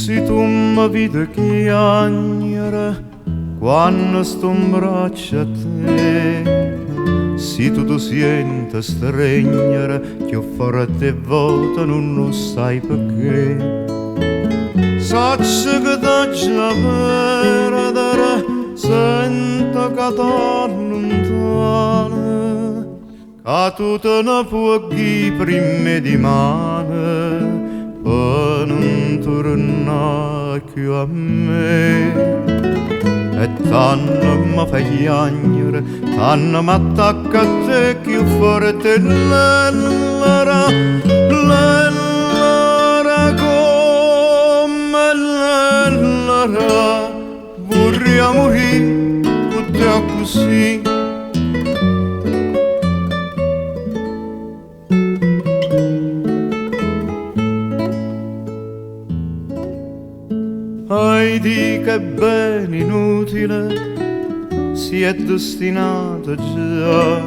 Si tu mi vedi chiagnere quando sto in braccio a te, se tu ti senti stregnere più forte voto non lo sai perché. Saccio che t'aggia perdere, sento che t'allontano, che tu te ne puoi prima di mano, per non tornare più a me. E tanto mi fai chiagnere, tanto mi attacca a te più forte l'era, l'era come l'era, vorrei morire con te così. Ai di che ben inutile si è destinato già,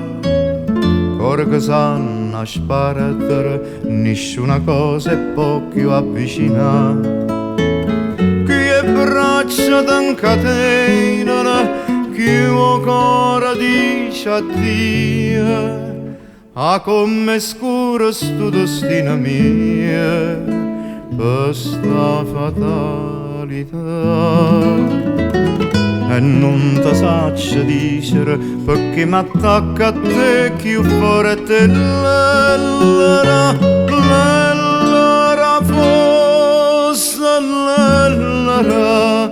cor che sanno a sparare, nessuna cosa può più avvicinare. Chi è braccia t'incatenano, chi o cuore dice addio, a come scuro sto destino mio, per sta fatalità. E non ti saccio dicere perché m'attacca a te più forte l'era, l'era fosse l'era,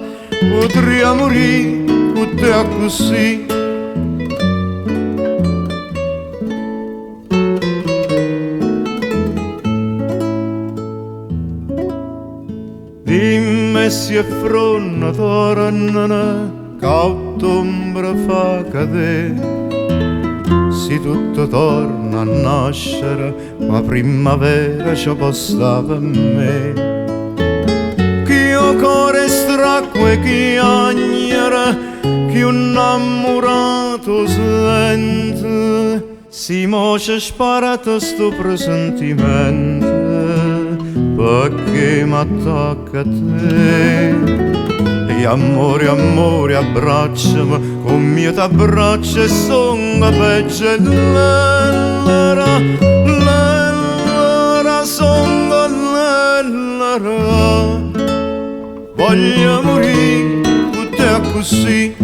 potrei morire con te così. Dimmi se è fronna tornano, che ottobre fa cadere, se tutto torna a nascere, ma primavera ci può stare per me. Che io cuore stracco e chiagnere, che un innamorato sente, si mo c'è sparato sto presentimento, perché m'attacca a te. E amore, amore, abbracciami, come t'abbraccio e son peggio l'era, l'era, son l'era. Voglio morire con te così.